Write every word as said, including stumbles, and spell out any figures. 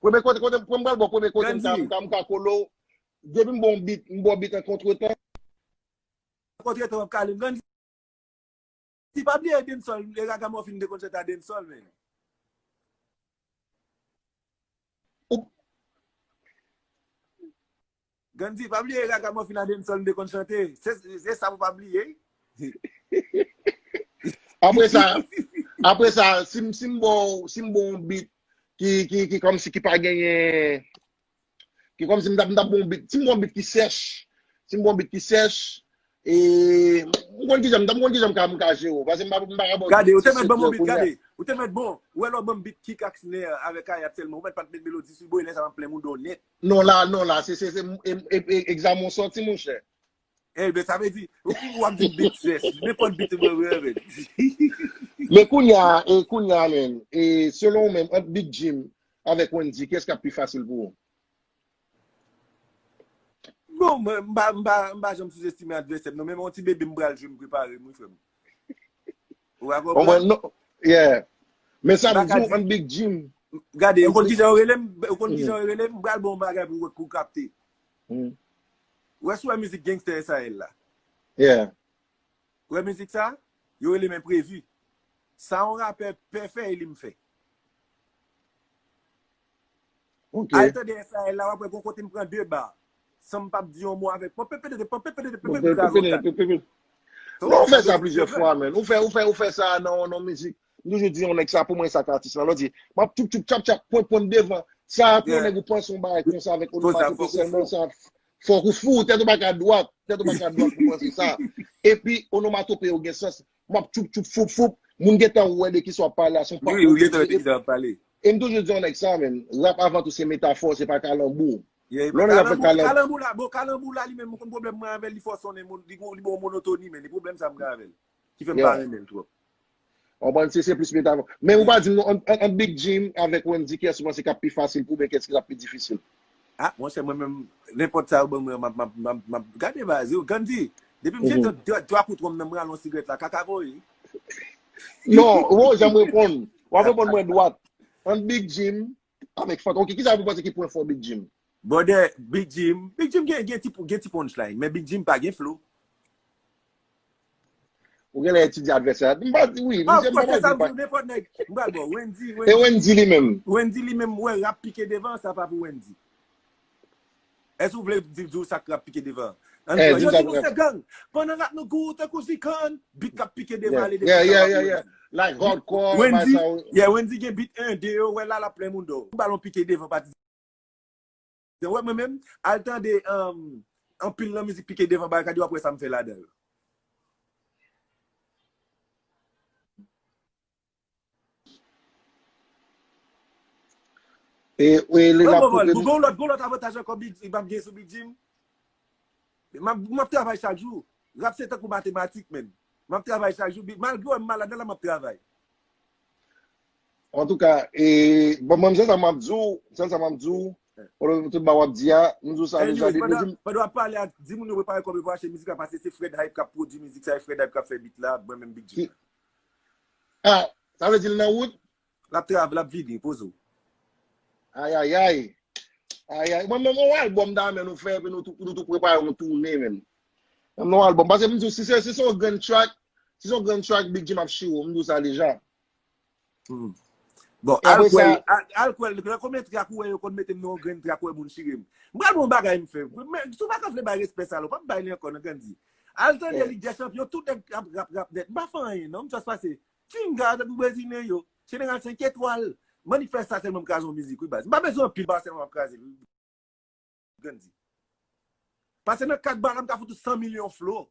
Premye kote, kote, premye m pral bò, premye kote m ka, m ka, m ka kole w. Depi m ba w yon beat, m ba w beat an kontretan. Kontretan w ap kale m. Grann Di, pa bliye dancehall, e Ragamuffin te konn chante a dancehall, men. Grann Di, pa bliye Ragamuffin a dancehall te konn chante. Se, se sa pou pa bliye. Apre sa, apre sa, si m, si m ba w, si m ba w yon beat ki, ki, ki kòmsi ki pa genyen, ki kòmsi m t ap, m t ap ba w yon beat, si m ba w yon beat ki sèch, si m ba w yon beat ki sèch, e, m konn kijan, m t ap konn kijan m ka, m ka jere w, paske m pa, m pa ka ba w Gade, ou te mèt ban m yon beat, gade, ou te mèt bon, ou wè lè w ban m beat kick ak snare avèk hi-hat sèlman, ou mèt pa t met melodi sou l, bro, e lè sa m ap plen moun do nèt. Non, la, non, la, se, se, se, e, e, e, egzam w sòti, monchè. Enben, sa vle di, ou, ou ap di beat sèch, nenpòt beat mwen renmen. Men kounye a, e kounye a, men, e selon ou menm, ant Big Jim avèk Wendyy, kiyès k ap pi fasil pou ou? Bon, mwen, m pa, m pa, m pa janm souzestime advèsè m, non, men yon ti bebe m pral jwe, m prepare m, wi, frè m. Ou pa konprann? Non, yeah. Men sa m di w, ant Big Jim. Gade, ou konn kijan yo rele m, ou konn kijan yo rele m, m pral ba w yon bagay pou, pou w kapte. Ou wè si w wè mizik Gangsta S A L la? Yeah. Ou wè mizik sa? Yo rele m Enprevi. Sa yon rapè pè fè e li m fè. Ok. Al tande S A L la, w ap wè gon kote m pran de ba. San m p ap di yon mo avèk. Pòpepedede, pòpepedede, pòpepedede, pòpepedede. Non, ou fè sa plizyè fwa, men. Ou fè, ou fè, ou fè sa nan, nan mizik. M toujou di yon nèg sa, pou mwen, sa k atis lan. Lè w di, m ap tchoup, tchoup, tchap, tchap, pwen, pwen m devan. Sa, pou yon nèg ou panse yon bagay konsa avèk onomatopeye sèlman, sa, fòk ou fou, tèt ou pa ka dwat, tèt ou pa ka dwat pou panse sa. Epi, onomatopeye yo gen sans. M ap tchoup, tchoup, foup, foup. Moun gentan wè de kisa w ap pale a, se yon pa. Wi, ou gentan wè de kisa w ap pale. E m toujou di yon nèg sa, men, rap avan tou se metafò, se pa kalanbou. Lè yon nèg ap fè kalanbou. Kalanbou la, bon, kalanbou la, li menm, mwen konn pwoblèm mwen avè l, li fò sonnen, li gon, li gon monotoni, men li pwoblèm sa m gen avè l. Ki fè m pa renmen l twòp. Ou konprann, se, se plis metafò. Men ou pa di m non, ant, ant Big Jim avèk Wendyy, kiyès ou panse k ap pi fasil pou ou, oubyen kiyès ki ap pi difisil? Ah, monchè, mwen menm, nenpòt sa yo ban mwen, m ap, m ap, m ap, m ap, gade baz, yo, Grann Di, depi m jete twa, twa kout wonm nan, m rale yon sigrèt la, kaka voye. Non, ou janm reponn. W ap reponn mwen dwat. Ant Big Jim avèk Fantom. Ok, kisa ou panse ki pwen fò Big Jim? Brother, Big Jim, Big Jim gen, gen ti, gen ti punchline, men Big Jim pa gen flow. Ou genlè etidye advèsè a. M pa di wi, misye m pa di pa. Nenpòt nèg. M pral ba w, Wendyy, E Wendyy li menm. Wendyy li menm, ou wè rap pike devan, sa pa pou Wendyy. Èske ou vle di, di w sa k rap pike devan? Yo di nou se gang. Pandan rap nou gou tankou zikann, beat k ap pike devan ale devan, sa pa pou Wendyy. Like hardcore, bagay sa yo. Yeah, Wendyy gen beat en, de yo, wè la l ap plen moun do. Balon pike devan, patizan. Wè mwen menm, al tande anpil nan mizik pike devan barikad yo, w ap wè sa m fè ladan yo. E, e, li la pou. Gon lòt, gon lòt avantaj ankò Big, m ap gen sou Big Jim. M ap, m ap travay chak jou. Rap se tankou matematik, menn. M ap travay chak jou. Malgre m malad la, m ap travay. Antouka, e, bon, mwen, se sa m ap di w, se sa m ap di w, pou tout ba w ap di a, m di w sa deja depi. Pandan w ap pale a, di moun yo prepare kòb yo pou achte mizik la, paske se Fred Hype k ap pwodui mizik sa, e Fred Hype k ap fè beat la, mwen menm Big Jim. Ah, sa vle di l nan wout? L ap travay, l ap vini, poze w. Ayayay. Ayay. Mwen menm, yon albòm ta men nou fè, epi nou tou, nou tou prepare yon toune, menm. Menm yon albòm. Paske m di w, si se, si se yon grenn track, si se yon grenn track, Big Jim ap chire w, m di w sa deja. Bon, al kwè, al kwè, nan konbyen track ou wè yo konn mete m nan yon grenn track, ou wè moun chire m? M pral ba w yon bagay m fè. Men, si w pa ka vle bay respè sa la, w p ap bay li ankò nan Grann Di. Al tande Lig dè Chanpyon, tout nèg ap rap, rap nèt. M pa fè anyen, non, m just pase. Tinga, tankou Brezilyen yo. Jeneral senk etwal. Mannik fè sa sèlman m kraze yon mizik, wi, baz. M pa bezwen anpil, pa sèlman m ap kraze l, wi. Grann Di. Paske nan kat ba la, m ka fout ou san milyon flow.